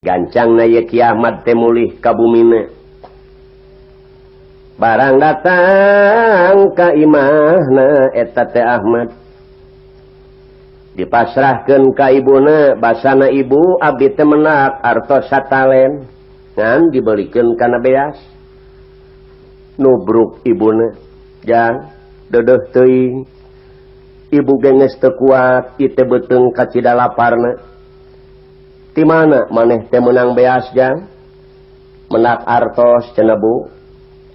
Gancangna ye Ki Ahmad teh mulih ka bumina. Barang datang ka imahna eta teh Ahmad. Dipasrahkeun ka ibuna, basana ibu abdi teh menak artos satalen ngan dibelikeun kana beas. Nubruk ibuna, jang deudeuh teuing. Ibu geus teu kuat, ieu teh beuteung kacida laparna. Ti mana maneh teh meunang beas jang? Menak artos cenah bu.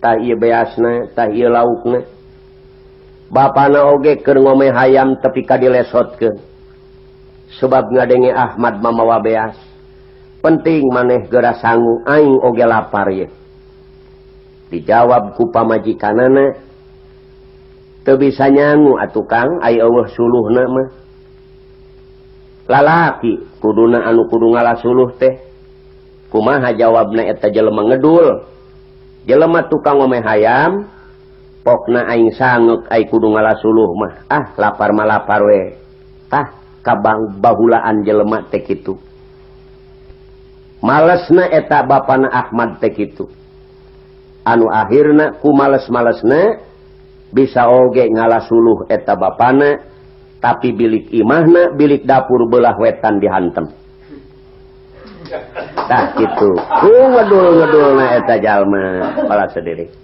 Tah ieu beasna, tah ieu laukna. Bapana oge keur ngome hayam tepi ka dilesotkeun. Sebab ngadenge Ahmad mamawa beas. Penting maneh geura sangu, aing oge lapar ye. Dijawab ku pamajikanana, teu bisa nyangu atuh Kang, ai eueuh suluhna mah. Lalaki kuduna anu kudu ngala suluh teh. Kumaha jawabna eta jelema ngedul? Jelema tukang ngome hayam, pokna aing sangeuk ai kudu ngala suluh mah. Ah, lapar mah lapar we. Tah kabang bahulaan jelema teh kitu. Malesna eta bapana Ahmad teh kitu. Anu akhirna ku males-malesna bisa oge ngala suluh eta bapana, tapi bilik imahna, bilik dapur belah wetan dihantem. Tah kitu. Ku ngedul-ngedulna eta jalma pala sendiri.